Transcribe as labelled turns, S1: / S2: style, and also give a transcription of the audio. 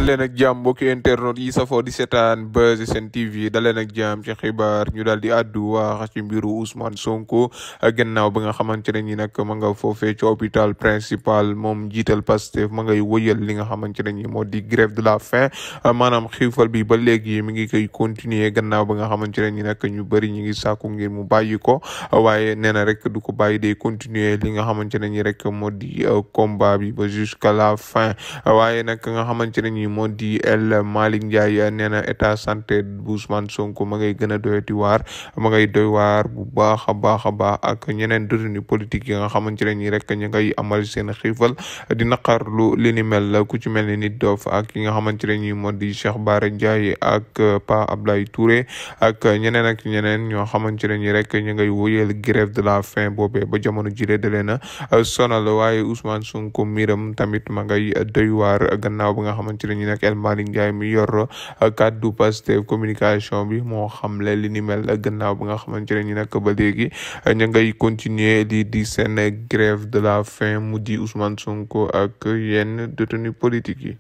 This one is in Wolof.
S1: dal leen ak jàmm mbokki internet yi safoo di seetaan Buzz Sen TV dal leen ak jàmm ci xibaar ñu daal di àddu wax ci mbiru Ousmane Sonko gannaaw ba nga xamante ne ni nag ma nga foofee ci hôpital principal moom jiital Pastef ma ngay wëyal li nga xamante ne ni moo di grève de la faim maanaam xiifal bi ba léegi mi ngi koy continuer gannaaw ba nga xamante ne ni nag ñu bëri ñu ngi sàkku ngir mu bàyyi ko waaye nee na rek du ko bàyyi day continuer li nga xamante ne ni rek moo di combat bi ba jusqu'à la fin waaye nag nga xamante ne ni moo di El Malick Ndiaye nee na état santé bu Ousmane Sonko ma ngay gën a doyati waar ma ngay doy waar bu baax a baax ak ñeneen détenu politique yi nga xamante ne ni rek ñu ngay amal seen xiifal di naqarlu li ni mel ku ci mel ni Nit Dof ak ki nga xamante ne ni moo di Cheikh Bara Ndiaye ak Pa Ablaye Touré ak ñeneen ñoo xamante ne ni rek ñu ngay wóyal grève de la faim boobee ba jamono jile da leen a sonal waaye Ousmane Sonko miram tamit ma ngay doy waar gannaaw ba nga xamante ne ni nag El Malick Ndiaye mi yor kàddu Pastef communication bi moo xamle li ni mel gannaaw ba nga xamante ne ni nag ba léegi ñu ngay continuer di seen grève de la faim mu di Ousmane Sonko ak yenn détenus politiques yi